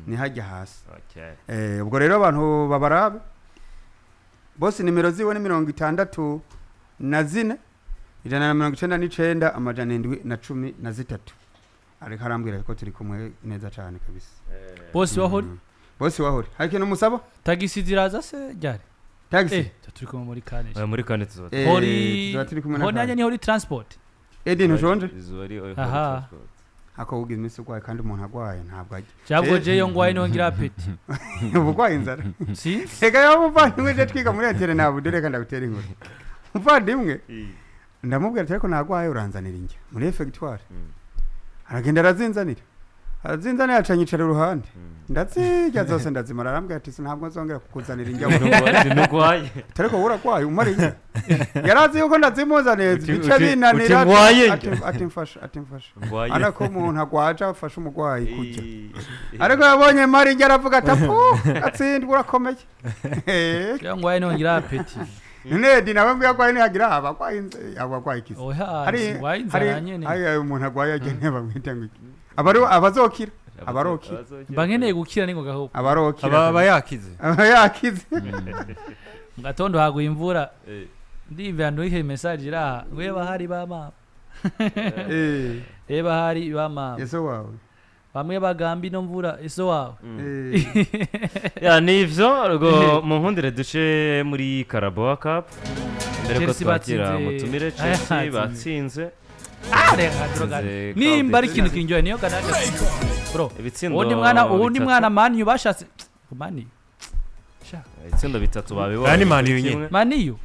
Ni hajya hasi. Okay. Ubwo rero abantu babarabe bose, nimero ziwe ni 64 199 713. Ariko arambwira ko turi kumwe neza cyane kabisa. Bose wahori. Bose wahori, hari ikintu musaba? Tagisi ziraza se ryari? Taxi. Turi kumwe muri kane. Oya, muri kane tuzoba Hori. Tuzoba turi kumwe na Hori nanjye ni hori transport. Edi, ntushonje? Izuba ari oya, Aha. transport. Ako ugize iminsi urwaye, kandi umuntu arwaye ntabwo ajya. Jabwo jeyo ngwaye nongera appétit. Uba urwaye inzara. Si. Reka yaba umuvandimwe je twiga muri etere ntabwo, dore reka ndagutera inkuru. Umuvandimwe ndamubwira ati: "Ariko nagwaye, uranzanira injya muri réfectoire." Aragenda arazinzanira, arazinzanira, aca nyicara iruhande, ndazirya zose ndazimara. Arambwira ati: "Ntabwo nzongera kukuzanira injya." Ntugwaye. Ariko wowe uragwaye, umara injya. Yarazi yuko ndazimuzaniye bice binanira. Uti ngwaye Ati mfasha, ati mfasha. Ngwaye. Ariko umuntu agwaje afasha umurwayi kurya, ariko yabonye mara injya aravuga ati: "Apu, atsindwa, urakomeye." Jeyo ngwaye nongera appétit. None Edi nawe ngo iyo agwaye ntihagira aba agwaye aba agwaye ikisi? Oya. Hari ngwaye hari inzara nyene. Hari umuntu agwaye agenewe bamwita ngo iki? Abari abazokira, abarokira. Mba nkeneye gukira ningoga ahubwo. Abarokira. Aba yakize. Aba yakize. Mu gatondo haguye imvura, ndiyumvira nduhe message iraha ngo eba hari ba mama. Eba hari ba mama. Yeso wawe. Bamwe bagamba ino mvura iso wawe. Ya, ni ivyo rwo mu nkundire duce muri Carabao Cup mbere ko Chelsea twakira batsinze. mutumire. Chelsea Batsinze. batsinze. Ah, reka droga. Batsinze Nimba ari Cardiff. ikintu kinjoye niyo Garnacho, bro. Ibitsindo Uwundi mwana, uwundi bitatu. mwana Man U bashatse Man U. Sha. Ibitsindo bitatu babibonye. Aya ni Man U nyine. Kimwe. Man U.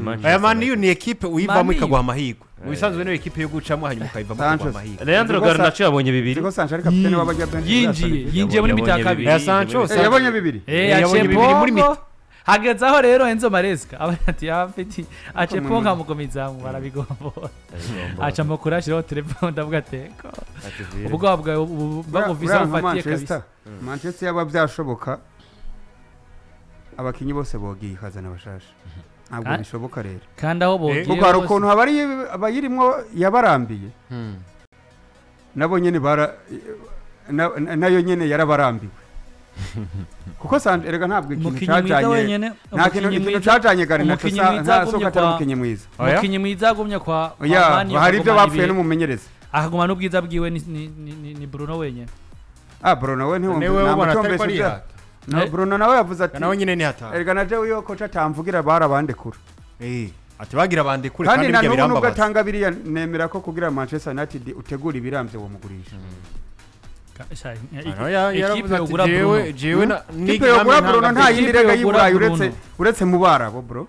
Manchester Aya Man U United. ni ekipe uyivamo Man U. ikaguha amahirwe. Mu bisanzwe niyo ekipe yo gucamo hanyuma ukayivamo Sancho. ikaguha amahirwe. Leandro Ziko Garnacho yabonye bibiri. Ziko Sancho ari kapitene w'abajya benshi. Yinjiye muri Yabonye mita ya kabiri. bibiri. Aya Sancho, Yabonye bibiri. Yabonye bibiri muri Achepongo hageze aho rero Enzo Maresca aba ati yafiti Achepongo amugomizamu barabigombora, aca amakuru ashiraho telefone, ndavuga ati ko ubwoba bwawe baguvise Buriya nka bufatiye kabisa. Manchester, Manchester yaba byashoboka abakinyi bose bogiye ikazana bashasha, ntabwo Ah. bishoboka rero. Kandi aho bogiye Kuko hari bose- ukuntu abayirimwo yabarambiye, nabo nyene bara nayo nyene yarabarambiwe, kuko Sancho erega ntabwo ikintu Umukinyi mwiza cajanye wenyene, nta kintu umukinyi ikintu mwiza cajanye Garnacho umukinyi mwiza nta agumye soko atari umukinyi mwiza. Oya. Umukinyi mwiza agumye kwa Oya, Man U hari ibyo akagumana bapfuye ibihe, n'umumenyereza. akagumana ubwiza bwiwe ni Bruno wenyene. Ah, Bruno we ntiwumva. Niwe ubona atari ko ntamucombesha arihata. No, Bruno nawe yavuze ati Nawe nyine nihata. erega na jewe iyo koca atamvugira barabandekura. Ati bagira bandekure. Kandi Kandi na bijya n'ubu nubwo birambabaza. atanga biriya, nemera ko kugira Manchester United utegura ibirambye uwo mugurisha. Ekipe Yaravuze ati yogura jewe Bruno. jewe na Kipe yogura Bruno nta yindi Ikipe rega yogura y'Iburayi Bruno. uretse mu barabo, bro.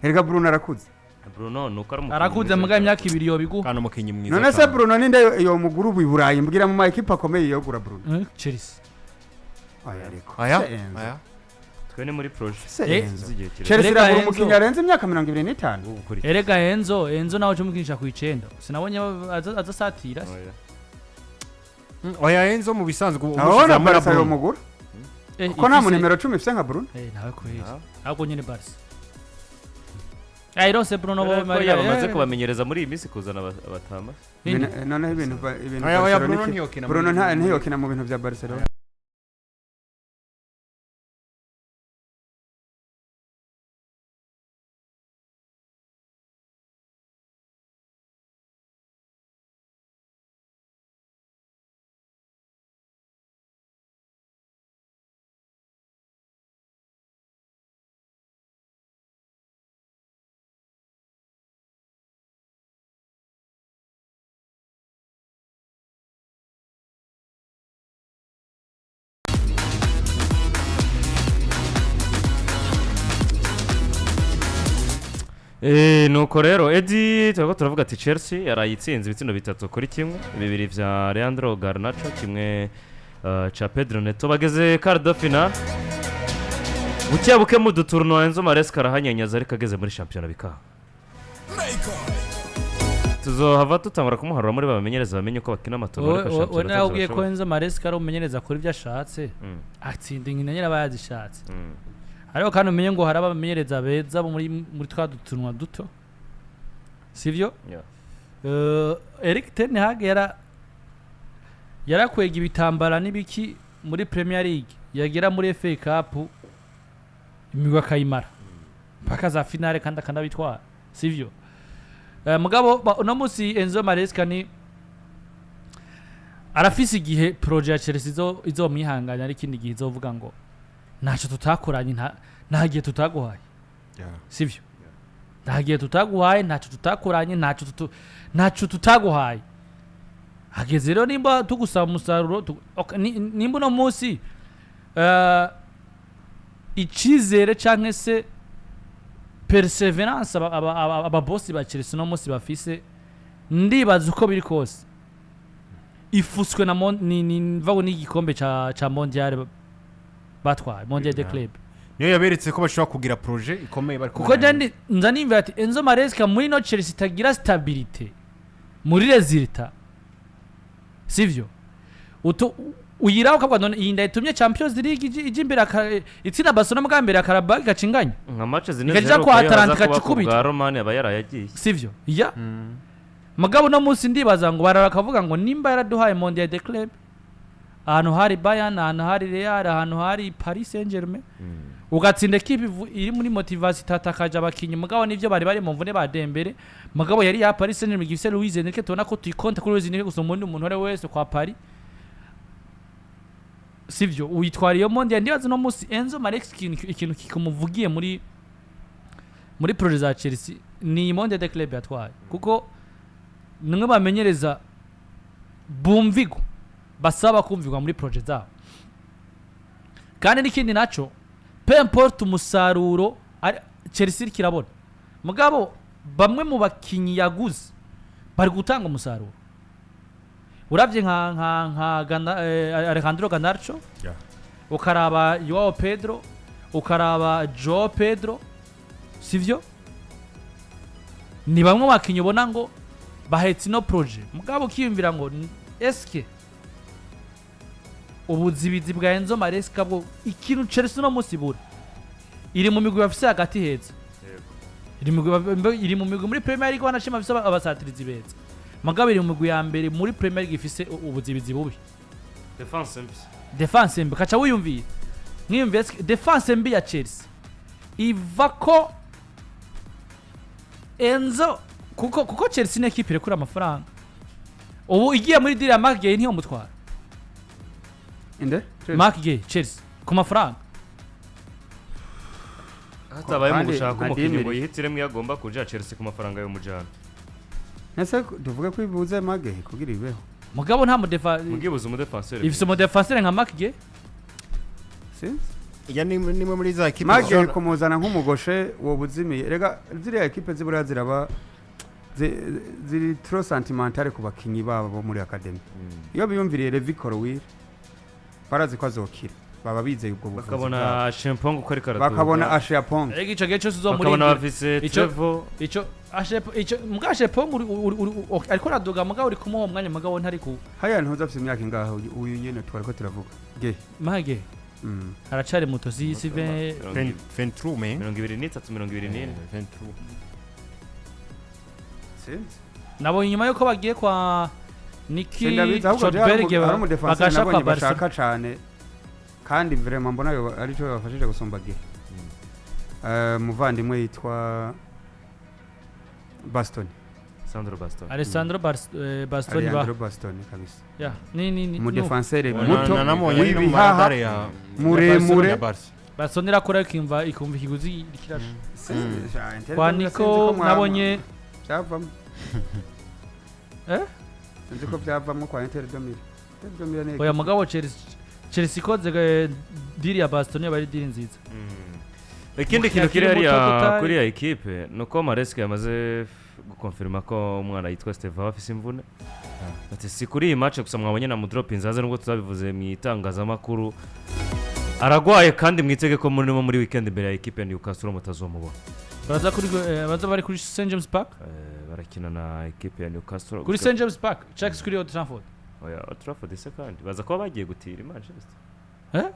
Erega Bruno arakuze. Bruno nuko ari umukinnyi Arakuze mwiza muga cyane. imyaka 2 yobiguha. Kandi umukinnyi mwiza None se cyane. Bruno ninde yo mugura ubu i Burayi? Mbwira mu ma ekipe akomeye yogura Bruno. Chelsea. Oya, ariko Aya se Enzo. Aya. Twe ni muri projet Se Enzo. z'igihe kirekire. Chelsea Erega iragura Enzo. umukinnyi arenze imyaka 25. Wo gukora iki? Erega Enzo nawe cumukinisha ku 9, sinabonye aza asatira se. Oya. Oya, Enzo mu bisanzwe Aho umushyize na hamwe na Barca Bruno. yomugura kuko nta mu nimero 10 ifise nka Bruno. Nawe kwezi. Ah. Ahubwo nyene Barca Airose Bruno bo Kubera ko Maria yabamaze kubamenyereza muri iyi minsi kuzana abatama. Ninde? Noneho ibintu ibintu Oya, oya, Barcelona Bruno ntiyokina Bruno ntiyokina mu bintu bya Barcelona. Nuko rero Edi, turiko turavuga ati Chelsea yarayitsinze ibitsindo 3-1, bibiri vya Leandro Garnacho, kimwe ca Pedro Neto. Bageze quart de finale buke buke mu dutournoi. Enzo Maresca arahanyanyaza, ariko ageze muri shampiyona bikaha tuzohava tutangura kumuharura muri babamenyereza bamenye uko bakina amatournoi, ariko Wowe shampiyona nawe ubwiye ko atazobashobora. Enzo Maresca ari umumenyereza akora ibyo ashatse, atsinda inkino nyine aba yazishatse. Ariko kandi umenye ngo hari abamenyereza beza bo muri twa dutunwa duto, sivyo? Yeah. Eric ten Hag yarakwega ibitambara n'ibiki. Muri Premier League, yagera muri FA Cup, imigwi akayimara mpaka za finale kandi akanabitwara, sivyo? Mugabo uno munsi Enzo Maresca ni arafise igihe projet ya Chelsea izomwihanganya, ariko ikindi gihe izovuga ngo ntacyo tutakoranye, nta gihe tutaguhaye, sivyo? Nta gihe tutaguhaye, ntacyo tutakoranye, ntacyo tutaguhaye. Hageze rero nimba tugusaba umusaruro, ok, nimba uno munsi icizere canke se perseverance ababosi ba Chelsea uno munsi bafise, ndibaza uko biri kose ifuswe na ni mvago n'igikombe ca mondial batwaye, Mondial de Club. Niyo yaberetse ko bashobora kugira projet ikomeye bari Kuko je nza nimva ati Enzo Maresca muri no Chelsea itagira stabilité muri résultat, sivyo? Uto uyiraho ukavuga none iyi ndayitumye Champions League ije imbere itsinda Barcelona bwa mbere ya Carabao igacinganya Nka match zine Ikaja ziheruka kwa iyo haza Atalanta kuba ku ikacikubita. bwa Romani aba yarayagiye. Sivyo? Ya mugabo no munsi ndibaza ngo barara bakavuga ngo nimba yaraduhaye Mondial de Club, ahantu hari Bayern, ahantu hari Real, ahantu hari Paris Saint-Germain, ugatsinda ekipe iri muri motivation, itatakaje abakinyi, mugabo nivyo bari mu mvune ba Dembele, mugabo yari ya Paris Saint-Germain gifise Luis Enrique, tubona ko tuyikonta kuri Luis Enrique gusumba undi muntu uwo ari we wese kwa Paris, sivyo? Uyitwara iyo Mondial. Ndibaza no munsi Enzo Maresca ikintu kikumuvugiye muri projet za Chelsea ni Mondial de Club yatwaye, kuko nimwe bamenyereza bumvigwa, basaba kumvigwa muri projet zabo. Kandi n'ikindi naco, peu importe umusaruro Chelsea iriko irabona, mugabo bamwe mu bakinyi yaguze bari gutanga umusaruro. Uravye nka Alejandro Garnacho, ukaraba Joao Pedro, ukaraba Joao Pedro, sivyo? Ni bamwe mu bakinyi ubona ngo bahetse ino projet, mugabo ukiyumvira ngo eske ubuzibizi bwa Enzo Maresca bwo ikintu Chelsea no munsi ibura, iri mu migwi bafise hagati heza, iri mu migwi muri Premier League wanashima bafise abasatirizi beza, mugabo iri mu migwi ya mbere muri Premier League ifise ubuzibizi bubi. Defense mbi. Defense mbi. Kaca wiyumviye mwiyumviye eske defense mbi ya Chelsea iva ko Enzo, kuko Chelsea ni ekipe irekura amafaranga. Ubu igiye muri deal ya Marc Guehi ntiyo mutwara. Inde? Marc Guehi, Chelsea ku mafaranga. Hatabaye mu Kandi gushaka nka umukinnyi ngo Dimiri. yihitiremo iyo agomba kuja, Chelsea ku mafaranga yo mujana. Ese tuvuge ko ibuze Magehe kugira ibeho? Mugabo nta mudefa Mugibuze umudefenseur. Ifise umudefenseur nka Marc Guehi. Sinzi. Iya ni nimwe muri za ekipe Magehe zishobora kumuzana nk'umugoshe woba uzimiye. Rega ziriya ekipe ziburiya ziraba ziri trop sentimentale ku bakinyi babo bo muri academy. Iyo biyumviriye Levi Colwill, barazi ko azokira, baba bizeye ubwo buvuzi bwabo. Bakabona Chempong uko ariko araduga. Bakabona Ashapong. Ariko ico gihe cyose Bakabona uzomurindira bafise Ico Trevoh. Ico Ashepo, ico muga Ashepong uri ariko araduga, mugabo uri kumuha umwanya, mugabo ntari ku Haya, ntuza afise imyaka ingahe uyu nyene twari ko turavuga ge? Mage aracari muto, si ve 23 me 23, 24. 23. Sinzi. Nabo inyuma yuko bagiye kwa Niki Sindabizi, ahubwo je hari Schotberg hari umudefenseur bagasha kwa nabonye Barcelona. bashaka cane, kandi vraiment mbona yo arico yabafashije gusumba ge. Muvandimwe yitwa Bastoni. Sandro Bastoni. Alessandro Bastoni ba Alejandro Bastoni kabisa. Ya ni Umudefenseur Na- muto nanamubonye ari no mu w'ibihaha, maradare ya muremure. ya Barca. Bastoni irakora ikumva ikiguzi kirasha. Sinzi, sha, Inter Kwa sinzi Nico ko nabonye byavamo. Eh? Sinzi ko byavamo kwa Inter de Milan. Inter de Milan ni Oya, mugabo Chelsea ikoze deal ya Bastoni yaba ari deal nziza. Ikindi Umukinnyi kintu kiri akiri muto hariya kuri ya ekipe ni uko Maresca yamaze gukonfirma ko umwana yitwa Estevao afise imvune. Ati si kuri iyi match gusa mwabonye na mudropinze hanze, nubwo tuzabivuze mu itangazamakuru, aragwaye, kandi mwitege ko murimo muri weekend imbere ya ekipe ya Newcastle mutazomubona. Baza kuri baza bari kuri St James Park. Barakina na ekipe ya Newcastle. Kuri St James Park Chelsea kuri Old Trafford. Oya, Old Trafford se kandi baza kuba bagiye gutira i Manchester. Eh?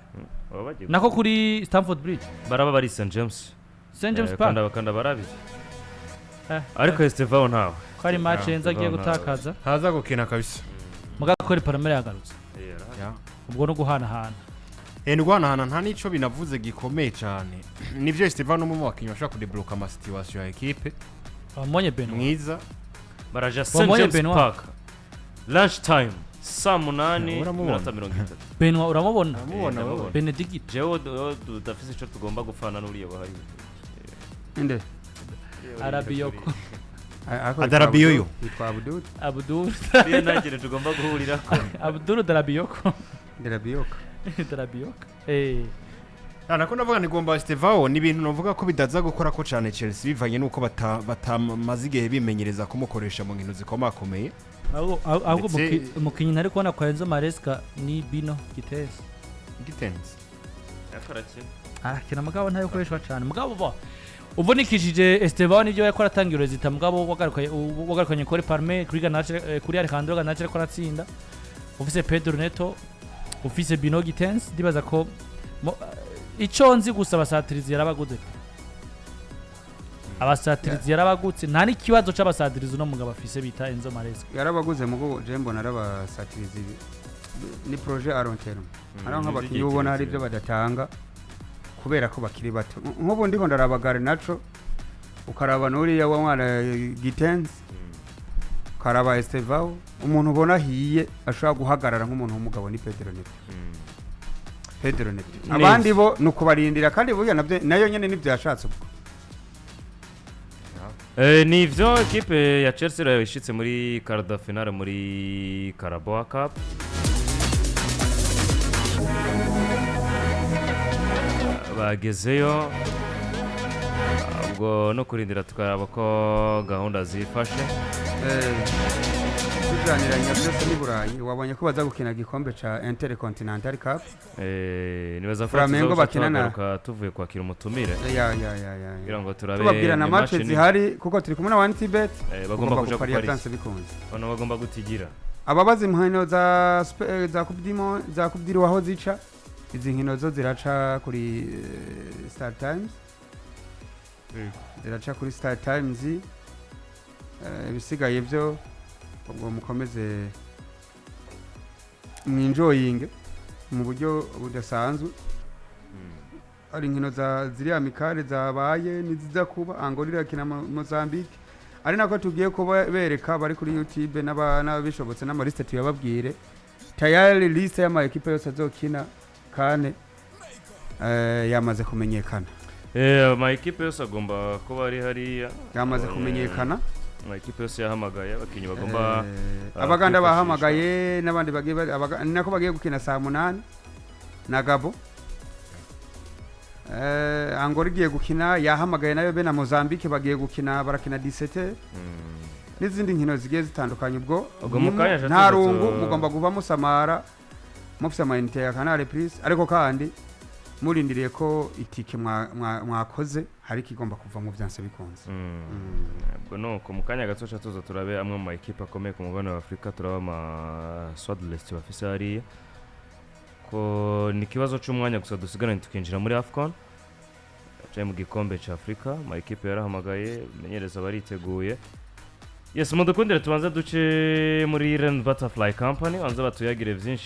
Baba bagiye Nako kuri Stamford Bridge. Baraba bari St James. St James Park. Kanda bakanda barabiri. Eh, Ariko Estevao ntawe. Ko ari match Enzo agiye Estevao ntawe. gutakaza. Ntaza gukina kabisa. Mugabo kuri Palmer yagarutse. Arahari. Ya. Ubwo no guhanahana. Ni guhanahana, nta n'ico binavuze gikomeye cyane. Nivyo, Estevao n'umwe mu bakinnyi bashobora kudebloka ama situation ya ekipe. Wamonye Benoit? Mwiza. Baraja St Wamonye James Benoit? Park, lunch time, saa 8 Uramubona? iminota 30. Benoit uramubona? Uramubona? Ndamubona. Wewe? Benedict. Jewe tudafise ico tugomba gupfana n'uriya bahari. Inde? Arabiyoko. Ariko Adarabiyoyo. yitwa Abdul. Abdul. Uriya ntagire tugomba guhurirako. Abdul Darabiyoko. Derabiyoka. Darabiyoko. Nako navuga ni gomba Estevao ni ibintu navuga ko bidaza gukora ko cyane Chelsea, bivanye nuko batamaze igihe bimenyereza kumukoresha mu nkino zikomakomeye. Ahubwo umukinnyi ntari kubona kwa Enzo Maresca ni Bino Gittens. Gittens. Ariko arakina. Arakina, mugabo ntayo cyane. Mugabo bo uvunikishije Estevao nibyo yakora atanga résultat, mugabo wagarukanye kuri Palmer, kuri Garnacho, kuri Alejandro Garnacho ariko aratsinda, ufise Pedro Neto, ufise Bino Gittens, ndibaza ko ico nzi gusa abasatirizi yarabaguze, abasatirizi yarabagutse, nta n'ikibazo c'abasatirizi uno mugabo afise bita Enzo Maresca. Yarabaguze, mugo je mbona arabasatirizi ni projet à long terme. Hariho nk'abakinnyi ubona hari ibyo badatanga kubera ko bakiri bato. Nk'ubu ndiko ndaraba Garnacho, ukaraba n'uriya wa mwana Gittens, ukaraba Estevao, umuntu ubona ahiye ashobora guhagarara nk'umuntu w'umugabo ni Pedro Neto. Pedro Neto. Neza. Abandi bo ni ukubarindira, kandi burya nabyo nayo nyene nibyo yashatse ubwo. Ni ivyo, ekipe ya Chelsea rero ishitse muri quart de finale muri Carabao Cup. Bagezeyo, ubwo no kurindira tukaraba ko gahunda zifashe. Tujaniranya byose n'i Burayi, wabonye ko baza gukina igikombe ca Intercontinental Cup. Nibaza ko Flamengo tuzoca bakina na- tuhagaruka tuvuye kwakira umutumire Ya. kugira ngo turabe Tubabwira na ni match match zihari, kuko turi kumwe na One Tibet. Bagomba kuja gupariya kuparisa. byanse bikunze. Bano bagomba gutigira. Ababaza inkino za za Coupe du Monde, za Coupe du aho zica, izi nkino zo ziraca kuri Star Times, ziraca kuri Star Times. Ibisigaye byo ubwo mukomeze mwinjoyinge mu buryo budasanzwe. Hari inkino za ziriya amicales zabaye n'iziza kuba. Angola irakina Mozambique, ari nako tugiye kuba bereka bari kuri YouTube n'ababishobotse n'amaliste tuyababwire. Tayari liste y'ama ekipe yose azokina kane yamaze kumenyekana. Ama ekipe yose agomba kuba ari hariya. Yamaze kumenyekana. Ama ekipe yose yahamagaye abakinnyi bagomba Abaganda kwifashisha. Bahamagaye n'abandi bagiye nako bagiye gukina saa 8 na Gabo. Angola igiye gukina, yahamagaye nayo be na Mozambique bagiye gukina, barakina 17, n'izindi nkino zigiye zitandukanye ubwo. Ubwo mu kanya nta tuza rungu, mugomba kuba musamara mufise amayinite ya Canal Plus, ariko kandi murindiriye ko itike mwakoze hari ikigomba kuva mu byanse bikunze. Ubwo nuko mu kanya gato tuza turabe amwe mu ma ekipe akomeye ku mugabane wa Afurika, turaba ama squad list bafise hariya, ko ni ikibazo c'umwanya gusa dusigaranye tukinjira muri AFCON caye mu gikombe ca Afurika. Ama ekipe yarahamagaye, menyereza bariteguye. Yes, mudukundire tubanze duce muri Ren Butterfly Company, banze batuyagire vyinshi.